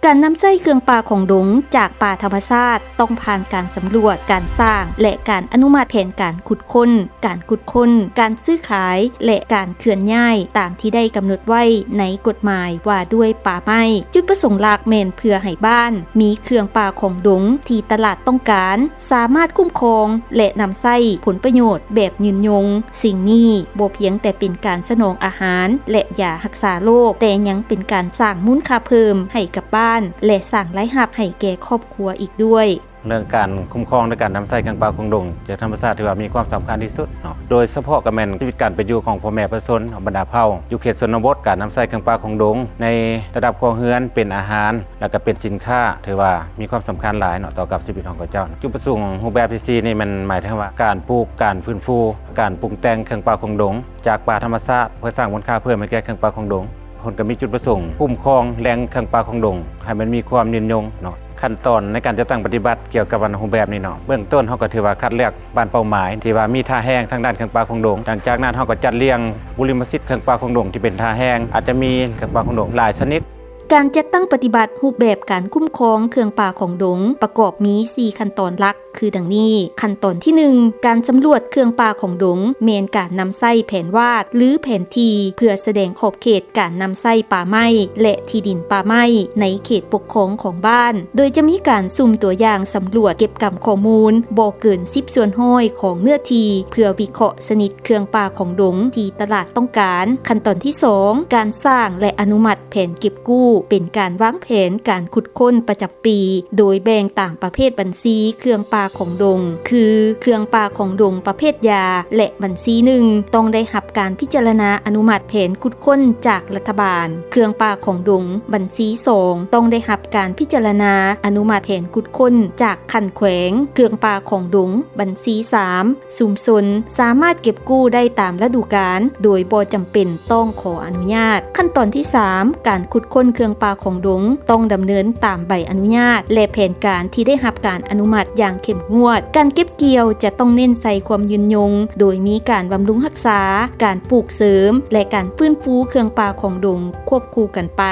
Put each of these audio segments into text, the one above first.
ການນຳໃຊ້ເຄື່ອງປ່າຂອງດົງຈາກປ່າທຳມະຊາດ ຕ້ອງຜ່ານການສຳຫຼວດ, ການສ້າງ ແລະ ການອະນຸມັດແຜນການຂຸດຄົ້ນ, ການຂຸດຄົ້ນ, ການຊື້ຂາຍ ແລະ ການເຄື່ອນຍ້າຍ ຕາມທີ່ໄດ້ກຳນົດໄວ້ໃນກົດໝາຍວ່າດ້ວຍປ່າໄມ້. ຈຸດປະສົງຫຼັກແມ່ນເພື່ອໃຫ້ບ້ານມີເຄື່ອງປ່າຂອງດົງທີ່ຕະຫຼາດຕ້ອງການ, ສາມາດຄຸ້ມຄອງ ແລະ ນຳໃຊ້ຜົນປະໂຫຍດແບບຍືນຍົງ. ສິ່ງນີ້ບໍ່ພຽງແຕ່ເປັນການສະໜອງອາຫານ ແລະ ຢາຮັກສາໂລກ, ແຕ່ຍັງເປັນການສ້າງມູນຄ່າເພີ່ມໃຫ້ກັບບ້ານ ແລະ ສ້າງລາຍຮັບໃຫ້ແກ່ຄອບຄົວອີກດ້ວຍ. ເລື່ອງການຄຸ້ມຄອງ ແລະ ການນຳໃຊ້ເຄື່ອງປ່າຂອງດົງຈາກທຳມະຊາດ ຖືວ່າມີຄວາມສຳຄັນທີ່ສຸດເນາະ, ໂດຍສະເພາະກໍແມ່ນຊີວິດການເປັນຢູ່ຂອງພໍ່ແມ່ປະຊາຊົນ ບັນດາເຜົ່າ ຢູ່ເຂດຊົນນະບົດ. ການນຳໃຊ້ເຄື່ອງປ່າຂອງດົງໃນລະດັບຄົວເຮືອນ ເປັນອາຫານ ແລະ ກໍເປັນສິນຄ້າ ຖືວ່າມີຄວາມສຳຄັນຫຼາຍເນາະ ຕໍ່ກັບຊີວິດຂອງເຂົາເຈົ້າ. ຈຸດປະສົງຮູບແບບທີສີ່ນີ້ ແມ່ນໝາຍເຖິງວ່າ ການປູກ, ການຟື້ນຟູ, ການປຸງແຕ່ງເຄື່ອງປ່າຂອງດົງຈາກປ່າທຳມະຊາດ ເພື່ອສ້າງມູນຄ່າເພີ່ມໃຫ້ແກ່ເຄື່ອງປ່າຂອງດົງ. ເພິ່ນກໍມີຈຸດປະສົງຄຸ້ມຄອງແຫຼ່ງເຄື່ອງປ່າຂອງດົງ ໃຫ້ມັນມີຄວາມຍືນຍົງເນາະ. ຂັ້ນຕອນໃນການຈັດຕັ້ງປະຕິບັດກ່ຽວກັບອັນຮູບແບບນີ້ເນາະ, ເບື້ອງຕົ້ນເຮົາກໍຖືວ່າຄັດເລືອກບ້ານເປົ້າໝາຍທີ່ວ່າມີທ່າແຮງທາງດ້ານເຄື່ອງປ່າຂອງດົງ. ຫຼັງຈາກນັ້ນເຮົາກໍຈັດລຽງບຸລິມະສິດເຄື່ອງປ່າຂອງດົງທີ່ເປັນທ່າແຮງ, ອາດຈະມີເຄື່ອງປ່າຂອງດົງຫຼາຍຊະນິດ. ການຈັດຕັ້ງປະຕິບັດຮູບແບບການຄຸ້ມຄອງເຄື່ອງປ່າຂອງດົງ ປະກອບມີສີ່ຂັ້ນຕອນຫຼັກ ຄືດັ່ງນີ້. ຂັ້ນຕອນທີໜຶ່ງ ການສຳຫຼວດເຄື່ອງປ່າຂອງດົງ ແມ່ນການນຳໃຊ້ແຜນວາດ ຫຼື ແຜນທີ່ ເພື່ອສະແດງຂອບເຂດການນຳໃຊ້ປ່າໄມ້ ແລະ ທີ່ດິນປ່າໄມ້ໃນເຂດປົກຄອງຂອງບ້ານ, ໂດຍຈະມີການສຸ່ມຕົວຢ່າງສຳຫຼວດເກັບກຳຂໍ້ມູນບໍ່ເກີນສິບສ່ວນຮ້ອຍຂອງເນື້ອທີ່ ເພື່ອວິເຄາະຊະນິດເຄື່ອງປ່າຂອງດົງທີ່ຕະຫຼາດຕ້ອງການ. ຂັ້ນຕອນທີສອງ ການສ້າງ ແລະ ອະນຸມັດແຜນເກັບກູ້ ເປັນການວາງແຜນການຂຸດຄົ້ນປະຈຳ ປີ ໂດຍແບ່ງຕາມປະເພດບັນຊີເຄື່ອງປ່າຂອງດົງ ຄື ເຄື່ອງປ່າຂອງດົງປະເພດຢາ ແລະ ບັນຊີໜຶ່ງ ຕ້ອງໄດ້ຮັບການພິຈາລະນາອະນຸມັດແຜນຂຸດຄົ້ນຈາກລັດຖະບານ, ເຄື່ອງປ່າຂອງດົງບັນຊີສອງ ຕ້ອງໄດ້ຮັບການພິຈາລະນາອະນຸມັດແຜນຂຸດຄົ້ນຈາກຂັ້ນແຂວງ, ເຄື່ອງປ່າຂອງດົງບັນຊີສາມ ຊຸມຊົນສາມາດເກັບກູ້ໄດ້ຕາມລະດູການ ໂດຍບໍ່ຈຳເປັນຕ້ອງຂໍອະນຸຍາດ. ຂັ້ນຕອນທີສາມ ການຂຸດຄົ້ນເຄື່ອງປ່າຂອງດົງ ຕ້ອງດຳເນີນຕາມໃບອະນຸຍາດ ແລະ ແຜນການທີ່ໄດ້ຮັບການອະນຸມັດຢ່າງເຂັ້ມງວດ. ການເກັບກ່ຽວຈະຕ້ອງເນັ້ນໃສ່ຄວາມຍືນຍົງ, ໂດຍມີການບຳລຸງຮັກສາ, ການປູກເສີມ ແລະ ການຟື້ນຟູເຄື່ອງປ່າຂອງດົງຄວບຄູ່ກັນໄປ.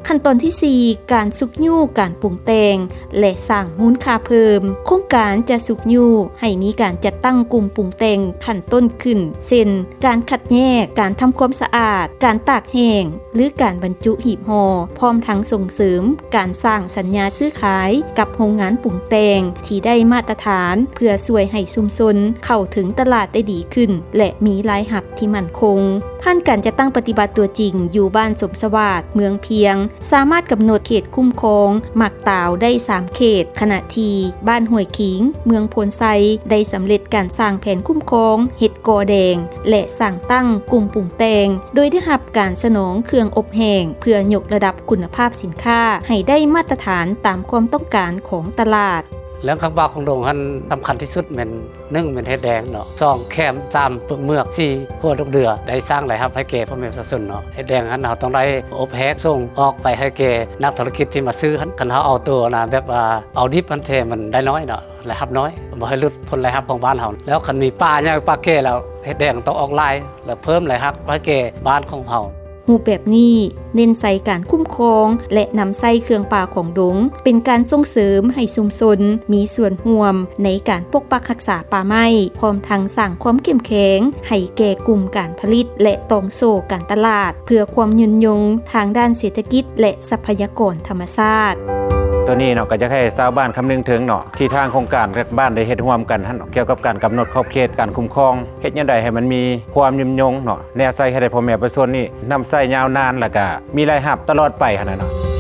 ຂັ້ນຕອນທີສີ່ ການຊຸກຍູ້ການປຸງແຕ່ງ ແລະ ສ້າງມູນຄ່າເພີ່ມ. ໂຄງການຈະຊຸກຍູ້ໃຫ້ມີການຈັດຕັ້ງກຸ່ມປຸງແຕ່ງຂັ້ນຕົ້ນຂຶ້ນ ເຊັ່ນ ການຄັດແຍກ, ການທຳຄວາມສະອາດ, ການຕາກແຫ້ງ ຫຼື ການບັນຈຸຫີບຫໍ່, ພ້ອມທັງສົ່ງເສີມການສ້າງສັນຍາຊື້ຂາຍກັບໂຮງງານປຸງແຕ່ງທີ່ໄດ້ມາດຕະຖານ ເພື່ອຊ່ວຍໃຫ້ຊຸມຊົນເຂົ້າເຖິງຕະຫຼາດໄດ້ດີຂຶ້ນ ແລະ ມີລາຍຮັບທີ່ໝັ້ນຄົງ. ຜ່ານການຈັດຕັ້ງປະຕິບັດຕົວຈິງຢູ່ບ້ານສົມສະຫວາດ, ເມືອງພຽງ ສາມາດກຳນົດເຂດຄຸ້ມຄອງໝາກຕາວໄດ້ສາມເຂດ, ຂະນະທີ່ບ້ານຫ້ວຍຂີງ, ເມືອງໂພນໄຊ ໄດ້ສຳເລັດການສ້າງແຜນຄຸ້ມຄອງເຫັດກໍແດງ ແລະ ສ້າງຕັ້ງກຸ່ມປຸງແຕ່ງ, ໂດຍໄດ້ຮັບການສະໜອງເຄື່ອງອົບແຫ້ງ ເພື່ອຍົກລະດັບຄຸນນະພາບສິນຄ້າໃຫ້ໄດ້ມາດຕະຖານຕາມຄວາມຕ້ອງການຂອງຕະຫຼາດ. ເລື່ອງເຄື່ອງປ່າຂອງດົງຫັ້ນ ສຳຄັນທີ່ສຸດແມ່ນ ໜຶ່ງແມ່ນເຫັດແດງເນາະ, ສອງແຄມ, ສາມປຶກເໝືອກ, ສີ່ຫົວດົກເດືອ. ໄດ້ສ້າງລາຍຮັບໃຫ້ແກ່ພໍ່ແມ່ປະຊາຊົນເນາະ. ເຫັດແດງຫັ້ນເຮົາຕ້ອງໄດ້ອົບແຫ້ງສົ່ງອອກໄປໃຫ້ແກ່ນັກທຸລະກິດທີ່ມາຊື້ຫັ້ນ. ຄັນເຮົາເອົາໂຕນະ ແບບວ່າເອົາດິບຫັ້ນແທ້ ມັນໄດ້ນ້ອຍເນາະ, ລາຍຮັບນ້ອຍ, ບໍ່ໃຫ້ຫຼຸດຜົນລາຍຮັບຂອງບ້ານເຮົາ. ແລ້ວຄັນມີປ່າໃຫຍ່ປ່າແກ່ແລ້ວ ເຫັດແດງຕ້ອງອອກຫຼາຍ ແລ້ວເພີ່ມລາຍຮັບໃຫ້ແກ່ບ້ານຂອງເຮົາ. ຮູບແບບນີ້ເນັ້ນໃສ່ການຄຸ້ມຄອງ ແລະ ນຳໃຊ້ເຄື່ອງປ່າຂອງດົງ ເປັນການສົ່ງເສີມໃຫ້ຊຸມຊົນມີສ່ວນຮ່ວມໃນການປົກປັກຮັກສາປ່າໄມ້, ພ້ອມທັງສ້າງຄວາມເຂັ້ມແຂງໃຫ້ແກ່ກຸ່ມການຜະລິດ ແລະ ຕ່ອງໂສ້ການຕະຫຼາດ ເພື່ອຄວາມຍືນຍົງທາງດ້ານເສດຖະກິດ ແລະ ຊັບພະຍາກອນທຳມະຊາດ. ໂຕນີ້ເນາະ ກໍຢາກໃຫ້ຊາວບ້ານຄຳນຶງເຖິງເນາະ ທີ່ທາງໂຄງການກັບບ້ານໄດ້ເຮັດຮ່ວມກັນຫັ້ນເນາະ ກ່ຽວກັບການກຳນົດຂອບເຂດການຄຸ້ມຄອງ ເຮັດແນວໃດໃຫ້ມັນມີຄວາມຍືນຍົງເນາະ, ແນວໃຊ້ໃຫ້ໄດ້ພໍ່ແມ່ປະຊາຊົນນີ້ນຳໃຊ້ຍາວນານ ແລ້ວກະມີລາຍຮັບຕະຫຼອດໄປຫັ້ນນະເນາະ.